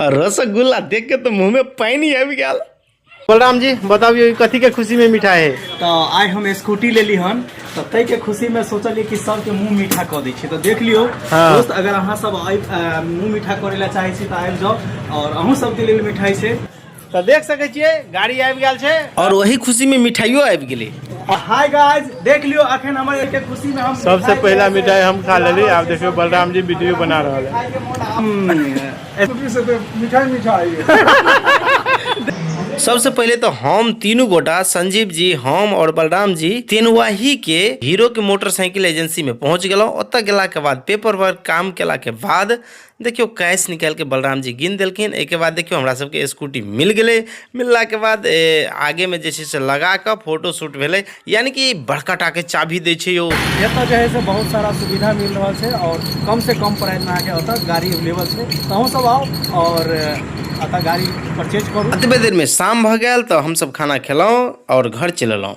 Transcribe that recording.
आ रसगुल्ला देख के तऽ मुँह में पानि आबि गेल। बलराम जी बताबियो ई कथी के खुशी में मिठाई है? तऽ आइ हम स्कूटी लेली हन, तऽ ताहि के खुशी में सोचलियै कि सबके मुंह मीठा कऽ दै छियै। तऽ देख लियौ दोस्त, अगर अहाँ सब मुंह मीठा करै लए चाहै छी तऽ आबि जाउ और अहूँ सबके लेल मिठाई छै। तऽ देख सकै छियै गाड़ी आबि गेल छै और वही खुशी में मिठाइयो आबि गेलै। हाय गाइस, देख लियो अखन हमर एक खुशी में हम सबसे पहला मिठाई हम खा लेली। आब देखियो बलराम जी वीडियो बना रहल है। स्कूटी से तो मिठाई मिठाई। सबसे पहले तो हम तीनू गोटा, संजीव जी, हम और बलराम जी, तेनुआही के हीरो के मोटरसाइकिल एजेंसी में पहुंच गेलहुं। ओतऽ गेला के बाद पेपर वर्क काम केला के बाद देखियो कैश निकाल के बलराम जी गिन देलखिन। एहिके बाद देखियो हमरा सबके स्कूटी मिल गेलै। मिलला के बाद आगे में जे छै से लगा कऽ फोटो शूट भेलै, यानी कि बड़का टा के चाभी दै छै यौ। एतऽ जे है से बहुत सारा सुविधा मिल रहल छै और कम से कम प्राइस में अहाँके एतऽ गाड़ी अवेलेबल छै। तऽ अहूँ सब आउ और एतऽ गाड़ी परचेज करू। एतबे देर में शाम भऽ गेल तऽ हमसब खाना खेलहुँ और घर चलि एलहुँ।